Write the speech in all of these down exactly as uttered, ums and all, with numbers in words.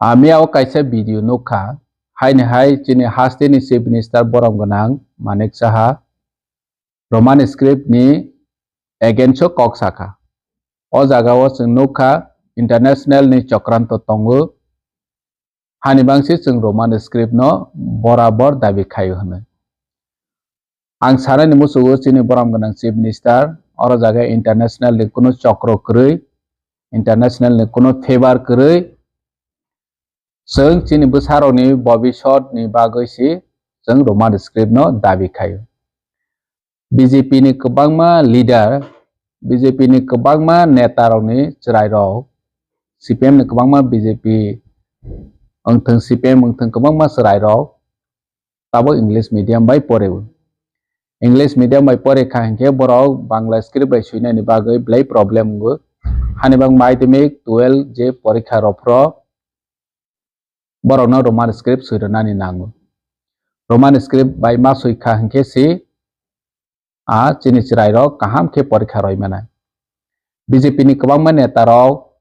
Ami o kaisa video nukha, haini hai chini hasteni Chief Minister borom gwnang Manik Saha Roman script ni against o kok sakha. O jaga o chwng nukha international ni chokranto tongo, hani bangsi chwng Roman script no borabor dabi khaio hwnwi. Ang sanani musugo chini borom gwnang Chief Minister, oro jaga international ni kunu chokro kwrwi, international ni kunu favor kwrwi, chwng chini bwsarokni bobisot ni bagwi si chwng Roman script no dabi khaio. B J P ni kwbangma leader, B J P ni kwbangma neta rokni chwrai rok, C P M ni kwbangma B J P wngthwng, C P M wngthwng, kwbangma chwrai rok tabuk English medium bai poreo. English medium bai pore kha hinkhe borok Bangla script bai swinani bagwi belai problem wngo. Hani bang madhyamik twelve je porikha rok phro borokno Roman script swi rwnani nango. Roman script bai ma swi kha hinkhe si a chini chwrai rok kaham khe porikha roi mano. B J P ni kwbangma neta rok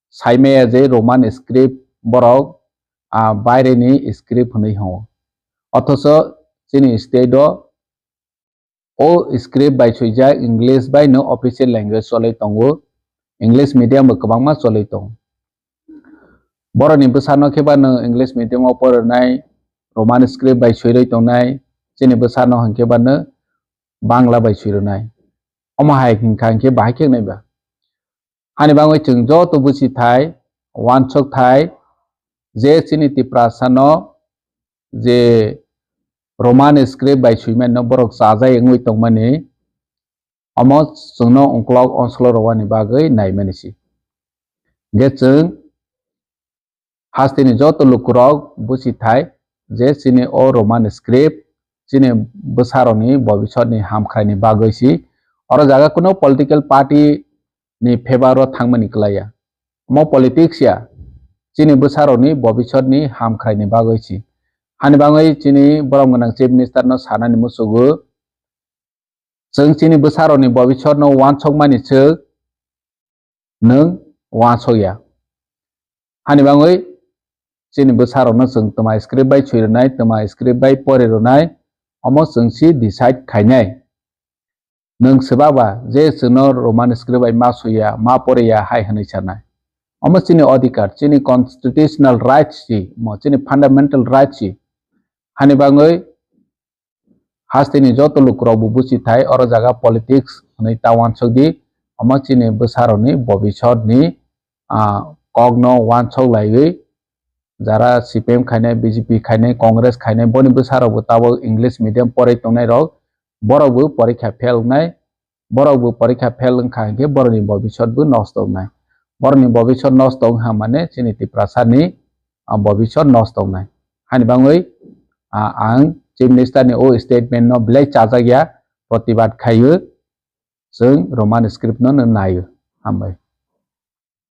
sai maya je Roman script borok a baireni script hwnwi hwngo. Othocho chini state o o script bai swijak English bai no official language cholwi tongo, English medium bo kwbangma cholwi tongo. Borokni bwsano khe ba no English medium o porinai, Roman script bai swirwi tongnai, chini bwsano hinkhe ba no Bangla bai swirwnai. Omo hai hinkha hinkhe bahai khe wngnai ba. Ani bagwi chwng joto buchi thai, wansuk thai, je chini Tiprasa no je Roman script bai swimani no borok chajai wngwi tongmani, omo chwngno ongklok onslo rwani bagwi naimani si. Ge chwng hasteni joto lukurok buchi thai je chini o Roman script chini bwsarokni bobisotni hamkhraini bagwi si. Oro jaga kuno political party ni favor o thangmani kwlaiya. Omo politics ya, chini bwsarokni bobisotni hamkhraini bagwi si. Hani bagwi chini borom gwnang Chief Minister no sanani musugo, chwng chini bwsarokni bobisotno wansokmani swk nwng wansokya. Hani bagwi chini bwsarokno chwng twma script bai swi rwnai, twma script bai pori rwnai, omo chwng si decide khainai. Nwng swbaba je chwngno Roman script bai ma swiya, ma poriya hai hwnwi sanai. Omo chini odhikar, chini constitutional rights si, mo chini fundamental rights si. Hani bagwi hasteni joto lukurok bo buchi thai, oro jaga politics hwnwi ta wansuk di, omo chini bwsarokni bobisotni, ah, kokno wansuk laiwi, jara C P M khainai, B J P khainai, Congress khainai, boni bwsarok bo tabuk English medium porwi tongnai rok, borok bo porikha fail wngnai, borok bo porikha fail wngkha hinkhe borokni bobisot bo nosto wngnai. Borokni bobisot nosto wngkha mane chini Tiprasani, ah, bobisot nosto wngnai. Hani bagwi, ah, ang Chief Minister ni o statement no belai chajakya, protibad khaio, chwng Roman script no naio. Hambai.